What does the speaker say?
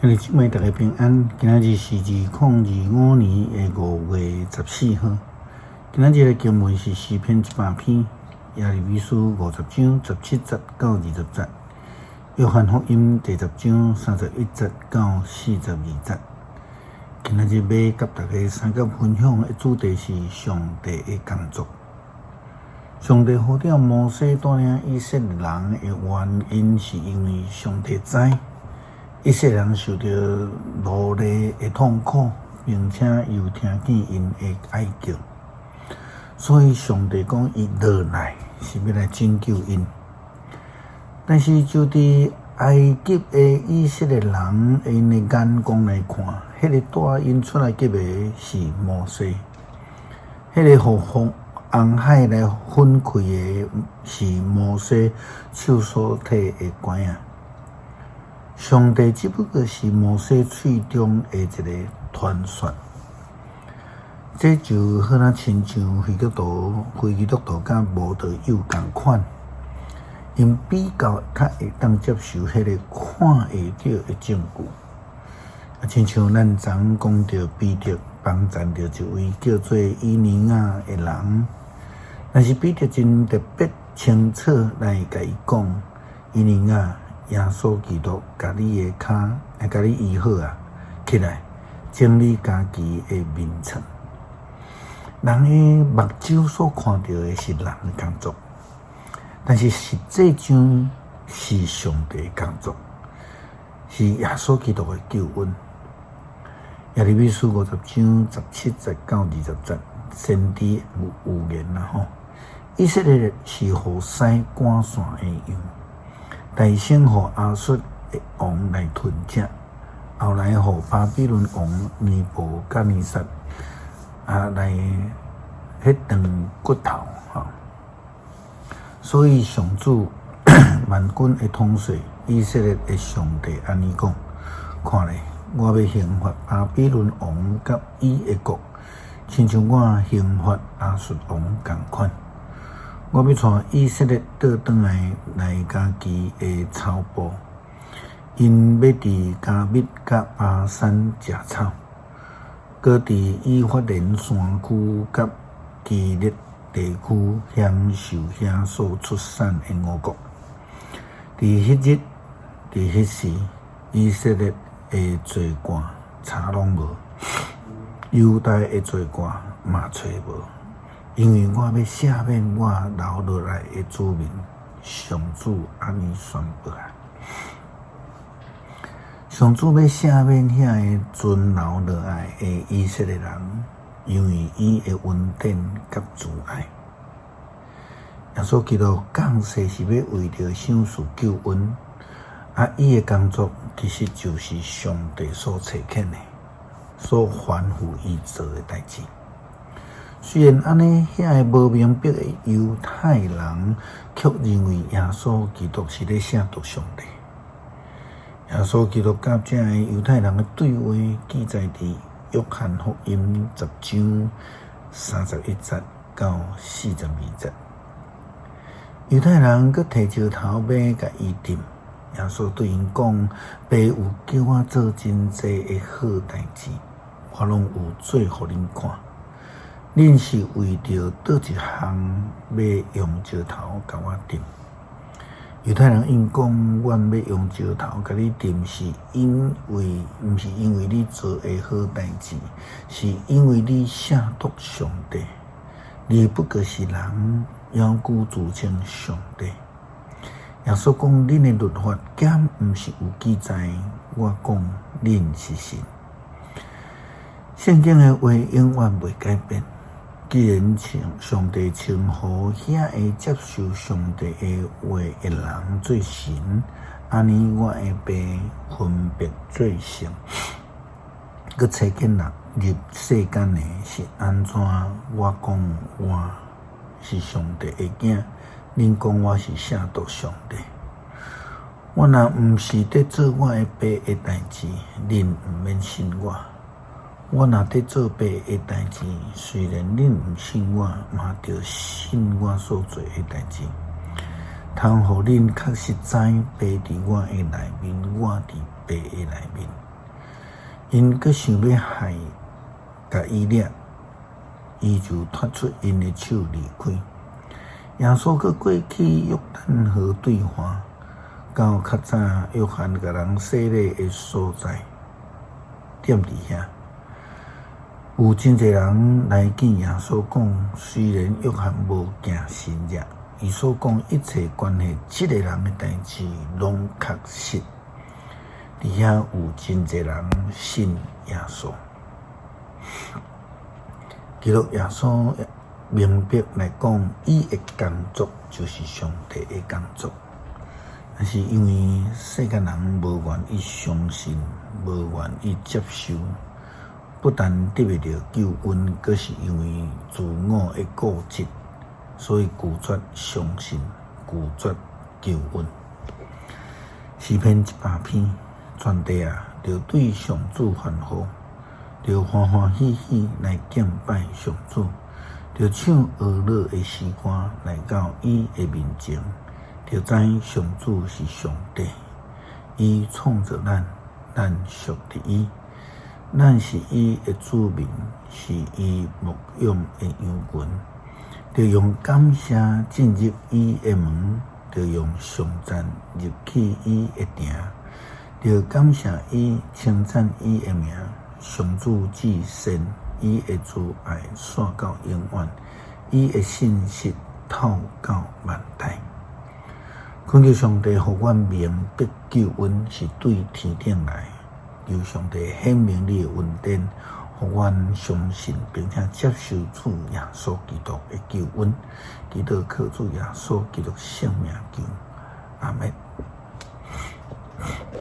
兄弟姊妹，大家平安。今仔日是2025年的5月14號。今仔日的經文是詩篇100篇，耶利米書50章17節到20節，約翰福音第10章31節到42節。今仔日欲佮大家相佮分享的主題是上帝的工作。上帝呼召摩西帶領以色列人的原因，是因為上帝知以色列人受著奴隸的痛苦，並且又聽見𪜶的哀叫，所以上帝講伊落來是欲來拯救𪜶。但是就佇埃及的以色列人𪜶的眼光來看，彼個帶𪜶出埃及的是摩西，彼個予紅海來分開的是摩西手所提的拐仔。上帝只不過是摩西喙中的一個傳說，這就好若親像非基督徒佮無道友仝款，𪜶比較較會當接受彼個看會著的證據。啊，親像咱昨昏講著彼得幫贊著一位叫做以尼亞的人，但是彼得真特別清楚來共伊講，以尼亞，耶穌基督共你的跤，會共你醫好啊！起來，整理家己的眠床。人的目睭所看著的是人的工作，但是實際上是上帝的工作，是耶穌基督的救恩。耶利米書50章17節到20節，先知有預言啦吼。以色列是予師趕散的羊，代先予亞述的王來吞食，後來予巴比倫王尼布甲尼撒來彼斷骨頭吼。所以上主萬軍的統帥以色列的上帝按呢講：看咧，我欲刑罰巴比倫王佮伊的國，親像我刑罰亞述王仝款。我欲帶以色列倒轉來來家己的草埔，𪜶欲佇迦密佮巴珊食草，閣佇以法蓮山區佮基列地區享受遐所出產的五穀。佇彼日，佇彼時，以色列的座罐柴攏無，猶大的座罐嘛揣無，因為我欲赦免我留落來的子民，上主按呢宣布啊！上主欲赦免遐个存留落來的以色列人，因為伊的恩典佮慈愛。耶穌基督降世是欲為著賞賜救恩，啊，伊的工作其實就是上帝所差遣的，所吩咐伊做的代誌。雖然按呢，遐个無明白的猶太人卻認為耶穌基督是咧褻瀆上帝。耶穌基督佮這个猶太人的對話記載佇約翰福音10章31節到42節。猶太人閣提石頭欲共伊擲，耶穌對𪜶講：爸有叫我做真濟的好代誌，我攏有做予恁看。恁是為著佗一項欲用石頭共我擲？猶太人應講：阮欲用石頭共你擲，是因為毋是因為你做的好代誌，是因為你褻瀆上帝。你不過是人，猶閣自稱上帝。耶穌講：恁的律法敢毋是有記載？我講恁是神。聖經的話永遠袂改變。既然上帝稱呼遐个接受上帝的話的人做神，按呢我的爸分別做聖，閣差遣人入世間的是按怎？我講我是上帝的囝，恁講我是褻瀆上帝。我若毋是佇做我的爸的代誌，恁毋免信我。我若佇做爸的代誌，雖然恁毋信我，嘛著信我所做的代誌，通予恁確實知爸佇我的內面，我佇爸的內面。𪜶閣想欲害共伊掠，伊就脫出𪜶的手離開。耶穌閣過去約旦河對岸，到較早約翰共人洗禮的所在，踮佇遐。有真濟人來見耶穌講，雖然約翰無行神蹟，伊所講一切關係這个人的代誌，攏確實。佇遐有真濟人信耶穌。基督耶穌明白來講，伊的工作就是上帝的工作。但是因為世間人無願意相信，無願意接受，不但得袂著救恩，閣是因為自我的固執，所以拒絕相信，拒絕救恩。詩篇100篇，全地啊，著對上主歡呼，著歡歡喜喜來敬拜上主，著唱歡樂的詩歌來到伊的面前，著知上主是上帝，伊創造咱，咱屬佇伊，咱是伊的子民，是伊牧養的羊群，著用感謝進入伊的門，著用頌讚入去伊的埕。著感謝伊，稱讚伊的名，上主至善，伊的慈愛紲到永遠，伊的信實透到萬代。懇求上帝，予阮明白救恩是對天頂來，求上帝顯明你的恩典，予阮相信並且接受主耶穌基督的救恩。祈禱靠主耶穌基督聖名求。